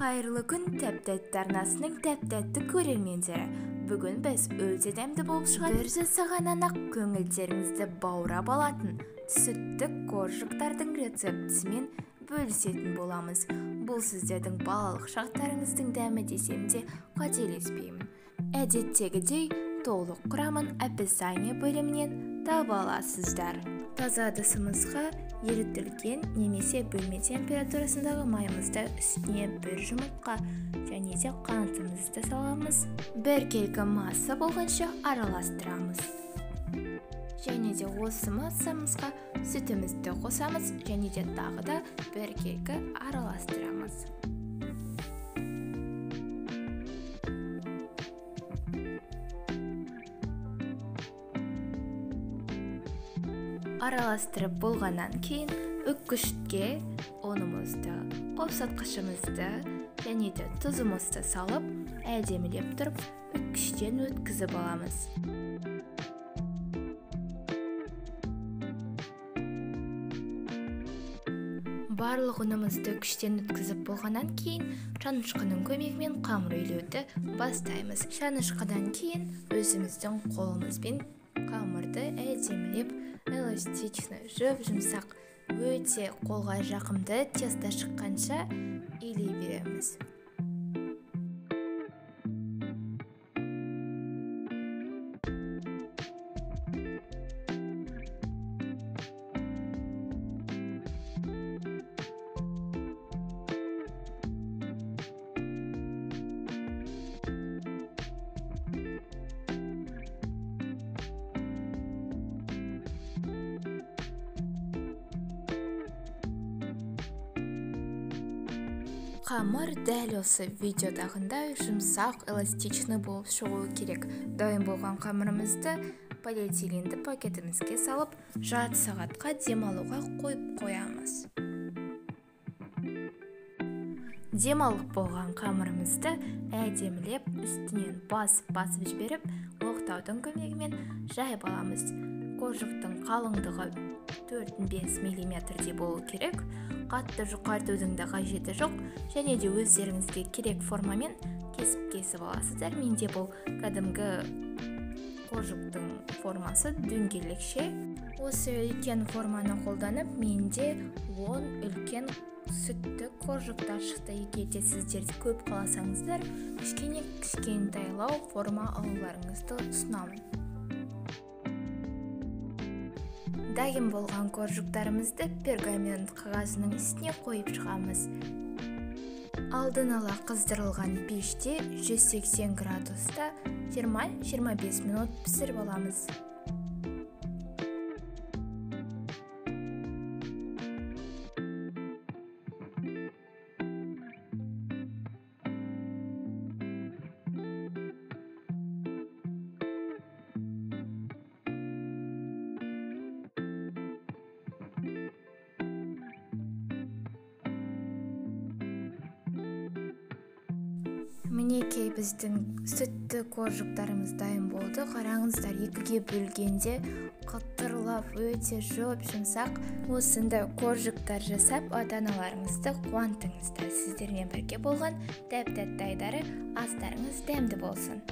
Қайырлы күн тәп-тәтті арнасының тәп-тәтті көрермендері. Бүгін біз өте дәмді болып шығатын, бір жасағаннан-ақ көңілдеріңізді баурап алатын сүтті коржиктардың рецептісімен бөлісетін боламыз. Бұл сіздердің балалық шақтарыңыздың дәмі десем де қателеспеймін. Әдеттегідей толық құрамын описание бөлімінен таба аласыздар. Таза ыдысымызға ерітілген немесе бөлме температурасындағы майымызды үстіне бір жұмыртқа және де қантымызды саламыз. Біркелкі масса болғанша араластырамыз. Және де осы массамызға сүтімізді қосамыз және де тағы да біркелкі араластырамыз. Араластырып болғаннан кейін үккішке ұнымызды, қопсатқышымызды және де тұзымызды салып, әдемілеп тұрып үккіштен өткізіп аламыз. Барлық ұнымызды үккіштен өткізіп болғаннан кейін шанышқының көмегімен қамыр илеуді бастаймыз. Шанышқыдан кейін өзіміздің қолымызбен қамырды әдемілеп эластично, жұп-жұмсақ, өте қолға жақымды тесто шыққанша илей береміз. Қамыр дәл осы видеодағындай жұмсақ, эластичный болып шығуы керек. Дайын болған қамырымызды полиэтиленді пакетімізге салып, жарты сағатқа демалуға қойып қоямыз. Демалып болған қамырымызды әдемілеп үстінен басып-басып жіберіп, оқтаудың көмегімен жайып аламыз. Коржиктің қалыңдығы 4-5 миллиметрдей болу керек. Қатты жұқартудың да қажеті жоқ. Және де өздеріңізге керек формамен кесіп-кесіп аласыздар. Менде бұл кәдімгі коржиктің формасы дөңгелекше. Осы үлкен форманы қолданып, менде 10 үлкен сүтті коржиктар шықты. Егер де сіздер көп қаласаңыздар, кішкене кішкентайлау форма алуларыңызды ұсынамын. Дайын болған коржиктарымызды пергамент қағазының үстіне қойып шығамыз. Алдын ала қыздырылған пеште 180 градуста 20-25 минут пісіріп аламыз. Мінекей біздің сүтті коржиктарымыз дайын болды. Қараңыздар, екіге бөлгенде қытырлап өте жұп-жұмсақ. Осындай коржиктар жасап ата-аналарыңызды қуантыңыздар. Сіздермен бірге болған тәп-тәтті айдары, астарыңыз дәмді болсын.